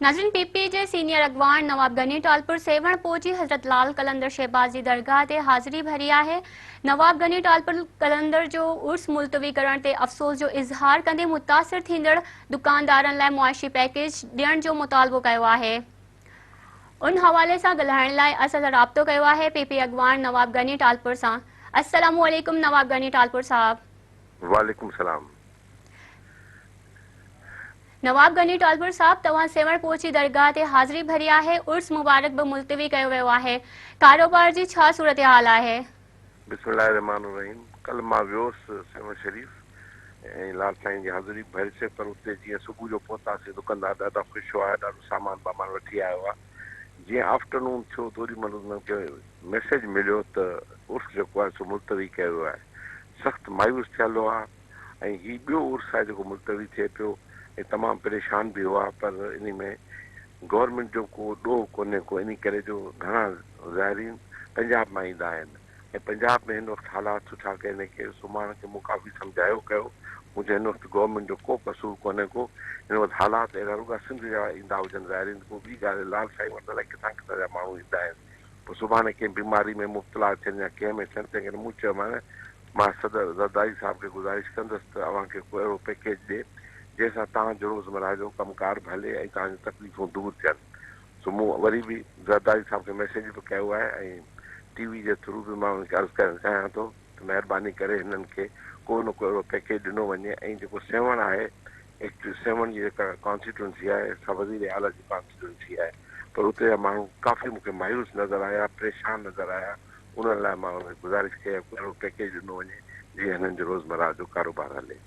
ناظرين P P جي senior اڳواڻ نواب غني ٽالپر سيوهڻ پهچي حضرت لال قلندر شهباز جي درگاهه تي حاضري ڀري آهي. نواب غني ٽالپر قلندر جو عرس ملتوي ڪرڻ تي افسوس جو اظهار ڪندي متاثر ٿيندڙ دڪاندارن لاء معاشي پيڪيج ڏيڻ جو مطالبو ڪيو آهي. ان حوالي سان ڳالهائڻ لاء اسان سان رابطو ڪيو آهي پي پي اڳواڻ نواب غني ٽالپر سان. السلام عليڪم نواب غني ٽالپر صاحب. وعليڪم السلام. نواب غني ٽالپر صاحب توهان سيوهڻ پهچي درگاهه تي حاضري ڀري آهي، عرس مبارڪ به ملتوي ڪيو ويو آهي، ڪاروبار جي ڇا صورتحال آهي؟ بسم الله الرحمٰن الرحيم ڪلهه مان ويوس سيوهڻ شريف ۽ لال سائين جي حاضري به ڀريسي پر اتي جيئن صبح جو پهتاسين دڪاندار ڏاڍا خوش هئا ڏاڍو سامان بامان وٺي آيو هئا جيئن آفٽرنون ٿيو ته اوڏي مهل انهن کي ميسيج مليو ته عرس جيڪو آهي سو ملتوي ڪيو ويو آهي سخت مايوس ٿيل هئا. ۽ هي ٻيو عرس آهي جيڪو ملتوي ٿئي پيو ۽ تمام پريشان به هئا پر انهي ۾ گورنمينٽ جو ڪو ڏوهه ڪونهي ڪو انهي ڪري جو گهڻا زائرين پنجاب مان ايندا آهن ۽ پنجاب ۾ هن وقت حالات سٺا ڪينهي ڪي سو ماڻهن کي مون ڪافي سمجهايو ڪيو مون چيو هن وقت گورنمينٽ جو ڪو قصور ڪونهي ڪو هن وقت حالات اهڙا رڳا سنڌ جا ايندا هجن زائرين ڪو ٻي ڳالهه لال سائين وٽ الائي ڪٿان ڪٿان جا ماڻهو ايندا آهن پوء سڀاڻي ڪنهن بيماري ۾ مبتلا ٿين يا ڪنهن ۾ ٿين تنهن ڪري مون چيومان مان صدر زرداري صاحب کي گذارش ڪندس ته اوهان کي ڪو اهڙو پيڪيج ڏي جنهن سان توهان جو روزمره جو ڪم ڪار به هلي ۽ توهان جون تڪليفون دور ٿين. سو مون وري به زرداري صاحب کي ميسيج به ڪيو آهي ۽ ٽي وي جي ٿرو به مان انهن کي عرض ڪرڻ چاهيان ٿو ته مهرباني ڪري هنن کي ڪو نه ڪو اهڙو پيڪيج ڏنو وڃي ۽ جيڪو سيوهڻ آهي ايڪچوئلي سيوهڻ جي جيڪا ڪانسٽيٽوئنسي آهي سا وزير اعليٰ جي ڪانسٽيٽوئنسي آهي پر اتي جا ماڻهو ڪافي مون کي مايوس نظر آيا پريشان نظر آيا انهن لاء مان انهن کي گذارش ڪئي آهي ڪو اهڙو پيڪيج ڏنو وڃي جيئن هنن جو روزمره جو ڪاروبار هلي.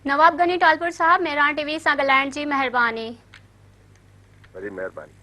نواب غني ٽالپر صاحب مهراڻ ٽي وي سان ڳالهائڻ جي مهرباني. وڏي مهرباني.